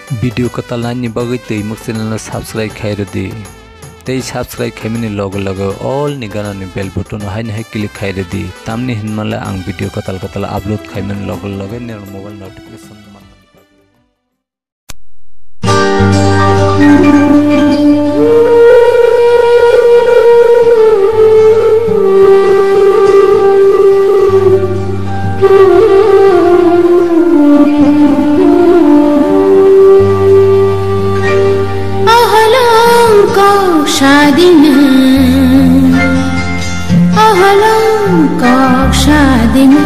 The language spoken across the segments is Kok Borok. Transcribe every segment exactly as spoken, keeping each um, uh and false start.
Video kwtal naini bagwi tei muk channel no subscribe khai rwdi. Tei subscribe khaimani loge loge all ni gana ni bell button no haino hai click khai rwdi. Tamni hinmale ang video kwtal kwtal upload khaimani loge loge nini mobile notification manmani bagwi. Ahalong kok sadina, ahalong kok sadina,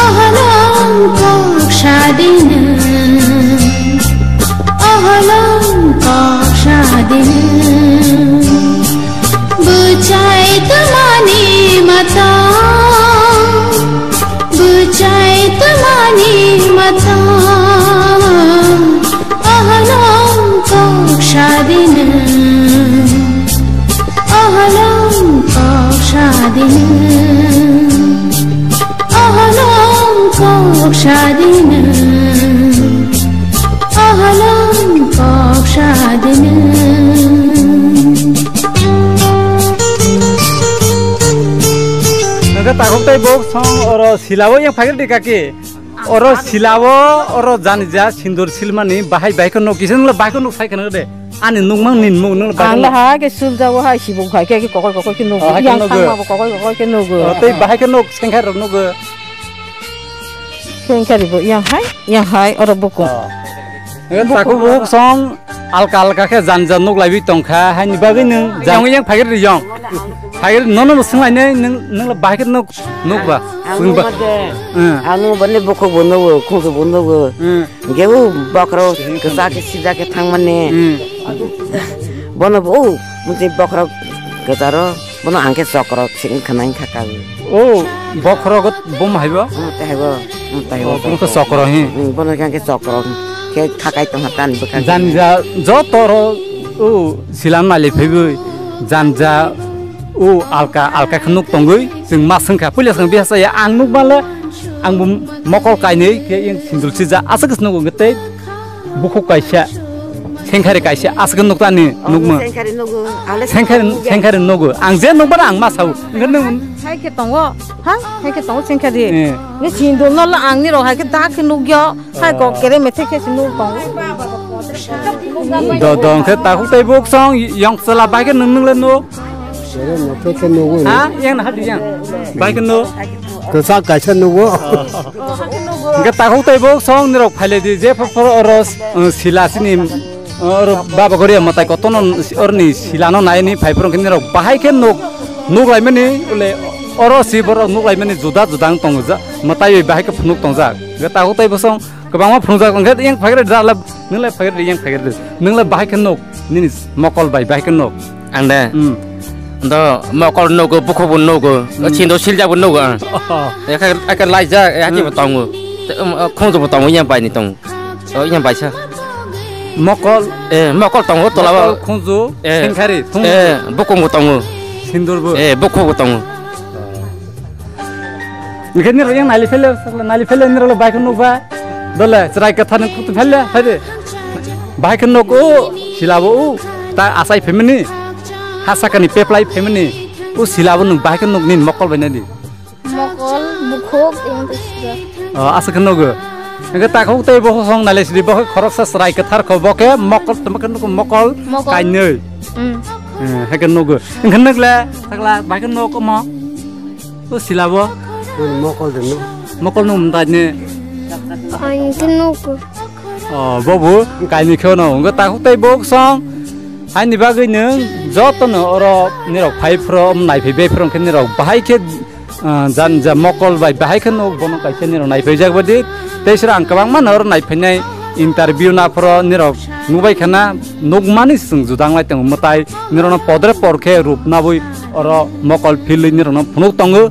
ahalong kok sadina, ahalong kok sadina. Bwchai twmani mata, bwchai twmani mata, ahalong kok sadina, ahalong kok sadina, ahalong kok sadina, ahalong kok sadina. Nokhe takhuk tei bok song oro silao yang phagir di kaki. Oro silao, oro jani ja sindur silmani bahai bahai khe nok kisa nungla bahai khe nok sai khana de. Ani nukmang nin mung nungla bahai Ang khe la nok. Ha ke sul jago hai sibuk hai ke kokoi kokoi khe nugo. Oh, hai khe Yang nugo. Thangma bo kokoi kokoi khe nugo. Oh, tei bahai khe nok sengkhar rok nugo. Sengkhar bo yang hai, yang hai oro buku. Oh. Nokhe takhuk bok song alka alka khe jani ja nuk laibi tongkha, haini bagwi nung jang yang phagir di yang. Phagir nono bo swnglainai nung, nungla bahai khe nuk, nuk ba. Ang swng ba. Nuk mode. Hmm. Ang nuk bani bukhuk bo nugo, khungsu bo nugo. Hmm. Ge u bokhorok kwchak khe sijak khe thangmani. Hmm. Bono bo u mujui bokhorok kwcharo, bono ang khe chokrok sing khwnai kha kago. O bokhorok bo hai bo? Hmm, tei hai bo. Hmm, tei hai bo. O, bono khe chokro hi. Hmm, bono khe ang khe chokro. Khe thakai tongha tani bwkha. Jani ja joto ro u silan mali phaiwi jani ja u alka alka khe nuk tongwi chwng ma swngkha. Puila swng biasa ya ang nuk male ang bo mokol kainwi khe yang sindul sija aswk nugo tei bukhuk kaisa, sengkhari kaisa, aswk nuk tani nukma. Sengkhari nugo, ale sengkhari, sengkhari nugo. Ang je nukbar ang ma sao. Hai khe tongo, ha? Hai khe tongo sengkhari. Eh. Ni sindul no la ang ni rok hai khe dak khe nukyo. Hai kok kere methe khe si nuk tongo. Do, do, khe takhuk tei bok song, yang sala bai khe nung nung le nuk. Kere methe khe nugo. Ha? Yang na hadi yang. Bai khe nuk. Kwchak kaisa nugo. Hwnkhe takhuk tei bok song nirok phailai di je phor phor oro, uh, sila sini, uh, oro baba goria mwtai kotono oroni silano naini phai phwrwng khe nirok bahai khe nuk, nuk laimani ule oro si borok nuk laimani juda juda wng tongo ja, mwtai bai bahai khe phunuk tongjak. Hwnkhe takhuk tei bosong kwbangma phunukjak wngkhe yang phagre da la, nung lai phagre yang phagre. Nung lai bahai khe nuk nini mokol bai bahai khe nuk. Ang de. Hmm. Do mokol nugo, bukhuk bo nugo, hmm, sindo siljak bo nugo ang. Oh. Eka, eka laijak, e hati bo tongo. Te, um, uh, khongjak bo tongo, yang bai ni tongo. Oh, yang bai sa. Mokol. Eh, mokol tongo, tola ba. Mokol, khonju, eh, sengkhari, thung. Eh, bukhuk bo tongo. Sindur bo. Eh, bukhuk bo tongo. Hwnkhe nirok yang nali phele, nali phele nirok le bai khe nuk ba. Dole, chwrai kwthar ni kutu phele, hai de. Bai khe nuk o, sila bo o, ta asai phaimani. Ha saka ni peplai phaimani. O sila bo nuk bai khe nuk nini mokol bai nadi. Mokol, bukhuk, yang tu sila. O, aswk khe nugo. Hwnkhe takhuk tei bo song nali sidi bo khe khoroksa chwrai kwthar kho bo khe mokol tongma khe nugo mokol. Mokol. Kainwi. Hmm. Eh, hai khe nugo. Hwnkhe nuk le, sakla, bai khe nuk omo. O sila bo? Mokol de no. Mokol no mdai ne. Ang khe nugo. O, bobo, kaini khe no. Ngo takhuk tei bok song. Haini bagwi nung joto no oro nirok phai phro, nai phai be phro khe nirok bahai khe, ah, jan ja mokol bai bahai khe no bono kaisa nirok nai phai jak badi. Tei sira ang kwbangma no oro nai phainai interview na phro nirok nubai khana nukmani swng judang lai tongo mwtai. Nirokno podre por khe rup nabui oro mokol philwi nirokno phunuk tongo.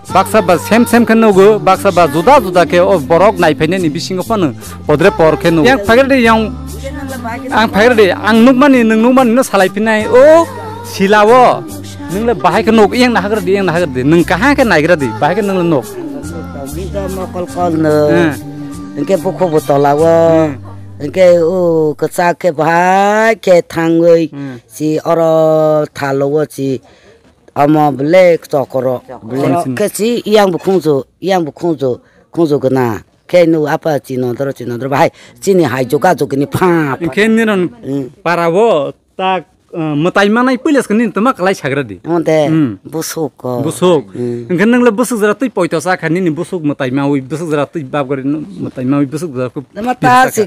Baksa ba sem sem khe nugo, baksa ba juda juda khe o borok nai phainani bisingo phano podre por khe nugo. Yang phagre de yang, ang phagre de, ang nukmani, nwng nukmani no salai phinai, o sila o, nwng le bahai khe nuk, yang na hagra di, yang na hagra di, nwng kaham khe naigra di, bahai khe nwng le nuk. Mokol kol no. Eh. Hwnkhe bukhukbo tolao. Hmm. Hwnkhe o kwchak khe bahai khe thangwi Hmm. si oro thalo o si omo belai chokoro. Belai Oro chini. Khe si yang bo khungju, yang bo khungju, khungju gana. Khe nu apa chini doro, chini doro bahai chini hai juga jugini pha, pha. Hwnkhe nini Hmm. parao tak, uh, mwtai manai puila swkang nini tama kwlai sagra di. Omo de, Hmm. busuk ko. Busuk. Hmm. Hwnkhe nwng le busuk jora twi poito sa kha nini busuk mwtai mawi, busuk jora twi bab gari mwtai mawi, busuk jora kub Nama bisa ta kha. Si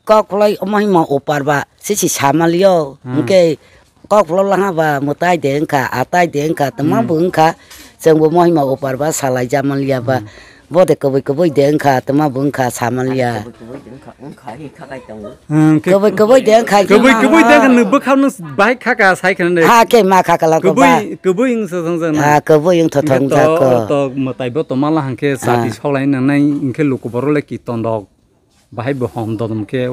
kok phlai omo hima opar ba, si si samalio. Hmm. Hwnkhe kok phlo laha ba mwtai de wngkha, atai de wngkha, tama Hmm. bo wngkha. Chwng bo mohima opar ba salai jamalya ba. Hmm. Bo de kwbwi kwbwi de wngkha, tama bo wngkha samalya. Kwbwi kwbwi de wngkha, wngkha hi khakai tongo. Hmm, ke- Kwbwi kwbwi de wngkha, Kwbwi kwbwi de wngkha, nwng bwkhao nwng bahai khaka sai khna de. Ha ke ma khaka lang ko ba. Kwbwi, kwbwi wng sa thong jang na. Ha, kwbwi wng tho thong Hwnkhe jak to, ko. To mwtai bo to mala hangkhe Ah. sati solai nang nai, hwnkhe luku borok le ki tondok. Bahai bo hom dodom khe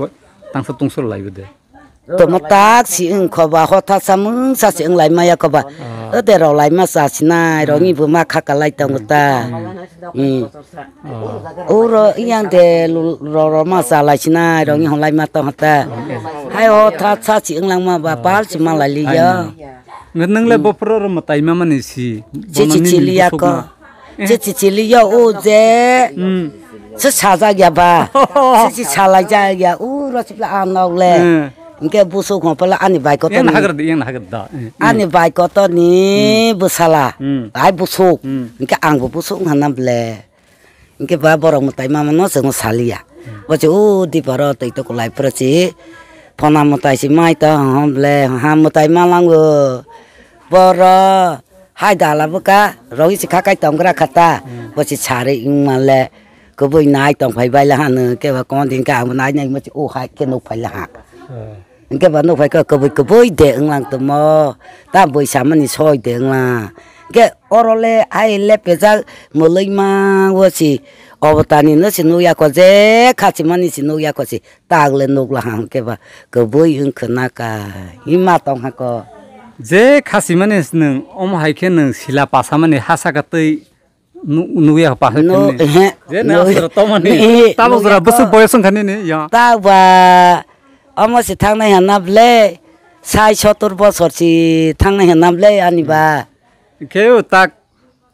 tangsa tungsur lai bo de. Tamo tak si wng kho ba, hotha samung sa si wng lai maya kho ba. Ah. O de rw lai ma sa sinai, rw ni bo ma kha ka lai tongo ta. Hmm. Hmm. Ah. Oro yang de lu-, rw rw ma sa lai sinai, rw ni hon lai ma tong ta. Hai hotha sa si wng lang ma ba, Ah. pal si ma lai li ya. Ai no. Nge nang le Hmm. bo phoro rw mwtai ma mani si. Chi Bono chi nini chi li ya bwswk ko. ma. Chi chi chi li ya o je. Hmm. Se sajak ya ba. Se si salai jak ya. U ro sipla a nok le. Hmm. Hingke busuk hon pala ani bai kotor Yang ni. Nahagar di, yang nahagar da. Hmm. Ani bai kotor ni Hmm. bwsala. Hmm. Ai busuk. Hmm. Hingke ang bo busuk hana ble. Hingke ba borok mwtai mama no chwng saliya. Hmm. Bo se o di paro twi to kulai pura si. Phona mwtai si mai to hon ble. Ha mwtai malango. Boro. Hai dala bwkha, rogwi se kha kai tong gra kha ta. Hmm. Bo se sari wngma le, kwbwi nai tong phai bai la hano, khe ba kon din khe ang bo nai nai mo se, o hai khe nuk phai la ha. Hmm. Hingke ba nuk phai khe kwbwi kwbwi de wnglang tongmo, ta bwi samani soi de wnglang. Hingke oro le hai le pejak mwlwi ma wo se, obotani no se nuk ya ko je, kha simani se nuk ya ko se, tak le nuk la ha hingke ba kwbwi wng khna ka, hima tong ha ko. Je kha simani nwng, omo hai khe nwng sila pasamani ha saka twi nu-, nukya pa hai No, philni. Ehe. Je na No. Asra tomani. Ehe, Tabuk jora nukya bwswk to. Boyos wngkha nini, ya. Ta ba, omo se thangnai hwnna ble, sai sotor bosor se thangnai hwnna ble ani ba. Khe o tak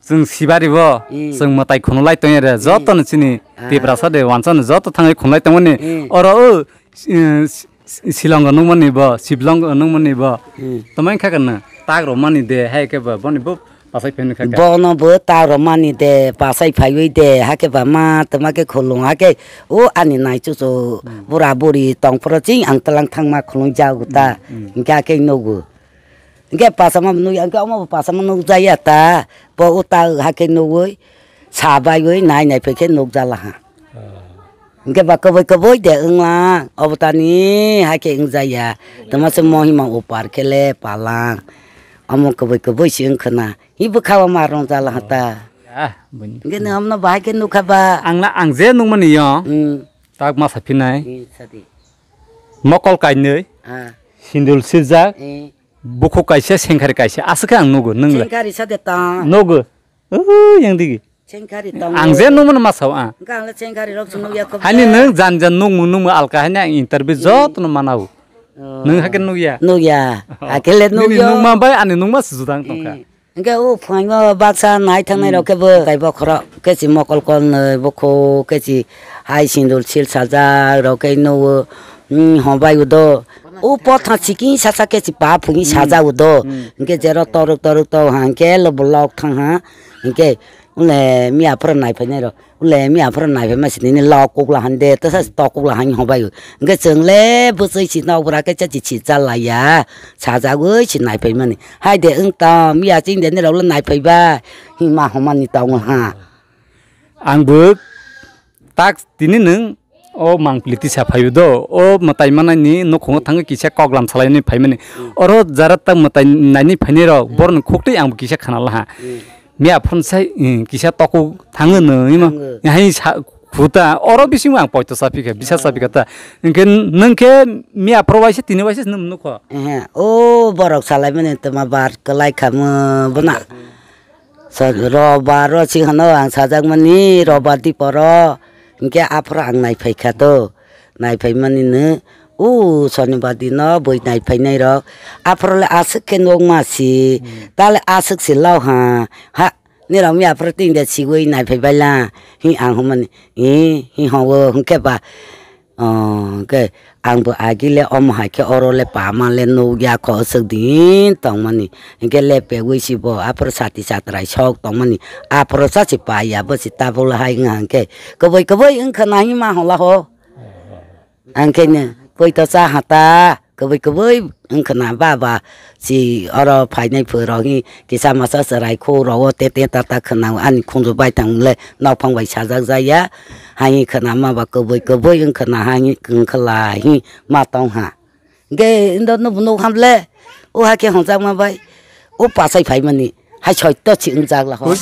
chwng sibari bo, Hmm. Chwng mwtai khunulai tongya re, Hmm. Joto no chini Ah. Tiprasa de wansa no joto thangwi khunulai tongmani. Hmm. Oro o, eh, Silongo nungmani bo, Siblongo nungmani bo. Hmm. Tamai kha kana, tak rw mani de, hai khe ba, boni bo pasai phai kha ka. Bono bo tak rw mani de, pasai phaiwi de, ha khe ba ma, tama khe khulung, ha khe o ani nai chuchu, Hmm. bura buri tong phoro ching ang tlang thang ma khulung jago ta, Hmm, hmm. Hingke ha khe nugo. Hingke pasama nugya, hingke omo bo pasama nug jaya ta, bo o tak ha khe nugwi, sa baiwi nai nai phai khe nug jala ha. Ah. Hingke ba kwbwi kwbwi de wnglang, obo tani hai khe wng jaya. Tama se mohima upar khe le palang. Omo kwbwi kwbwi se wng khwna. Hi bwkha o ma rong jala ha ta. Ah, bini. Hingke nang amno bahai khe nukha ba. Ang la, ang je nukmani yo. Hmm. Tak ma saphinai. Hmm, sadi. Mokol kainwi. Ah. Sindul sirjak. Eh. Bukhuk kaisa, sengkhari kaisa. Aswk khe ang nugo, nwng le. Sengkhari sade ta. Nugo. Ui, yang digi. Sengkhari tongo. Ang je nungmano ma sao, ah. Hwnkhe ang le sengkhari rok se nukya kho Hani je. Nwng jan jan nungmung nungmung alka hani ang interview Hmm. jotono manao. Oh. Nwng hakhe nukya? Nukya. Oh. Hakhe le Nini nukya. Nungma bai ani nungma se judang tongkha. Hmm. Hwnkhe o phunaima baksa nai thangnai Hmm. rok khe bo tai bokhorok khe si mokol kol nwi bukhu khe si hai sindul sil sajak rok khe nugo. Hmm, hobai udo. O potha chikisa sa khe si pa phungi Hmm. sajak udo. Hmm. Hwnkhe jero toruk toruk to hwnkhe lo bo lok thang ha. Hwnkhe ule miya phoro nai phainai rok. Ule miya phoro nai phaima si nini lok kukla han de, tesa si tok kukla han hobai u. Hwnkhe chwng le bwchwi si nok bwra khe chachi si chalaiya. Sajagwi si nai phaimani. Hai de wng tong, miya ching de nirok le nai phaibai. Hima homani tongo ha. Ang bo tak tini nwng o mangpili tisa phaibo do, o mwtai manani nukhungo thangwi kisa koklam salaini phaimani. Hmm. Oro jara tak mwtai naini phainai rok, Hmm. borokni khuktwi ang bo kisa khana laha. Hmm. Miya phone sai, eh, kisa toku thango no, imo. Thango. Hai sa, khuta, oro bisingo ang poito sa phika, bisa sa phika ta. Hwnkhe nwng khe miya phoro waisa tini waisa nwng nukho. Ehe, o borok salaimani toma bar kwlai khamu bwna. Sa, robar ro si hano ang sajakmani, robar di poro. Hwnkhe aphuru ang naiphaikha to, naiphaimani no, o Shonibar dino bui naiphainairok, aphuru le aswk khe nukma si, tale aswk si lao ha, ha, nirok mi aphuru twi de siwi naiphaibaila, hi ang hwnmani, hi, hi hwnwi hwnkhe ba, o, hwnkhe, Ang bo agi le omo hai khe oro le pama le nukya kho swk din tongmani. Hinkhe le pegwi si bo aphuru sati satrai sok tongmani. Aphuru sa se paiya bo se tabuk le hai wngya hinkhe kwbwi kwbwi wngkha na hima hwnla ho. Ang khe ne poito cha ha ta kwbwi kwbwi wngkha na baba si oro phainai phwrwng hi kisa masa chwrai khou rogo te te ta ta khwnao ani khunju bai tang le nokphang bai sajak jaya. Hai khwnama ba kwbwi kwbwi wngkhwna hai wngkhwla hi ma tong ha. Hwnkhe indo nubo nuk ham le o hakhe hwnjakma bai o pachai phaimani hai soito si wngjak la ho.